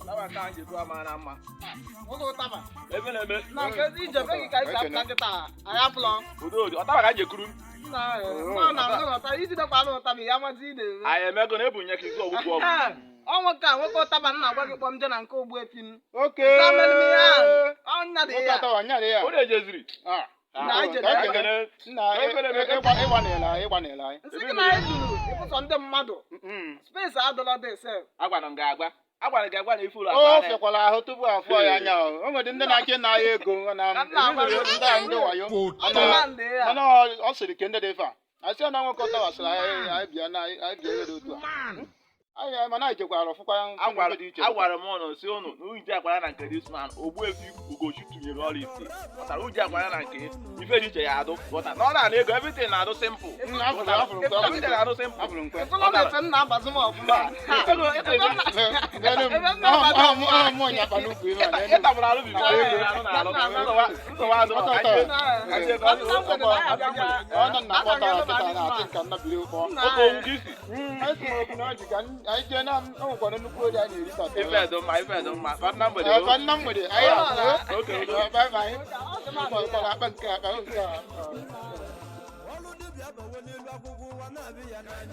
Ụtaba nke anyị ji ekwu ama na mma. Nwoke ụtaba. Ebe na-eme. Na nke ije be gị ka anyị si apụta nkịta anyị apụlọ. Udo dị. Ụtaba ka anyị ji ekuru. Nna nọ na nghọta ijidekwa anụ ụtaba ya amazi ị na-eme. Anyị emego na ebunye ka izu ọgwụgwụ ọgwụ. Ọ nwoke a, nwoke ụtaba m na-agwa gị, kpọm je na nke ogbu efi m. Oke. Nke mere m ihe ahụ. Ọ nya dị Nwoke ya. atawa nya dị ya. Ọ na-ejeziri. Ah, Na anyị ka jere. ekene. Nna, ịgbanịla anyị, ịgbanịla anyị. Nsị gị na anyị juru ịfụsọ ndị mmadụ. Space adọlọ dị sef. Agwara m gị agwa. Agwara gị agwa na ife ụlọ O akwa. fekwara ahụ tupu afọ ya anya. O nwere ndị na-achị na ya ego na Ka m na-agwa gị. ndị a ndị wayo. Ọ nọ na ndị ya. Mana ọ sịrị ke ndị dị ife a asị ya na nwoke ọtawasịrị anyị, anyị bịa na anyị bịa ebe dị otu a anyị, mana anyị jekwara ọfụkwa Agwara ndị dị iche. Agwara m ụnụ si ụnụ na uji akwara na nke this man, Ogbuefi Ugochi tụnyere ọrụ ite. Ghọtara uji akwara na nke ife dị iche ya adụ. Ghọtara na ọ na-ana ego, everything na-adụ simple. Afụrụ nkwe. Everything na-adụ simple. Afụrụ nkwe. Ịfụlọ na efe m na-abazi m ọfụma. N'elu m, ahụ m nyakpa n'ukwu ime a, n'elu m. Ịtabụrụ arụ bibi arụ na-alụ. Nsogbu adụ. Ọtọ, ọtọ. Ọ nọ na akpọta kịta na-achị nka nnabiri ụkpọ. Oke owu ka isi. Esi m okwu na ọjị ka anyị jee na o nwekwara nnukwu ori anyị na-eri tata. Ife dị mma, ife dị mma. Ka nna mgbede. Ee, ka nna mgbede anyị asụ. Oke, udo. Bye bye. Kpọrọ akpa nke akpa nke a. Ọlụ dibịa bawo n'elu akwụkwọ ụwa na-abịa ya n'anya.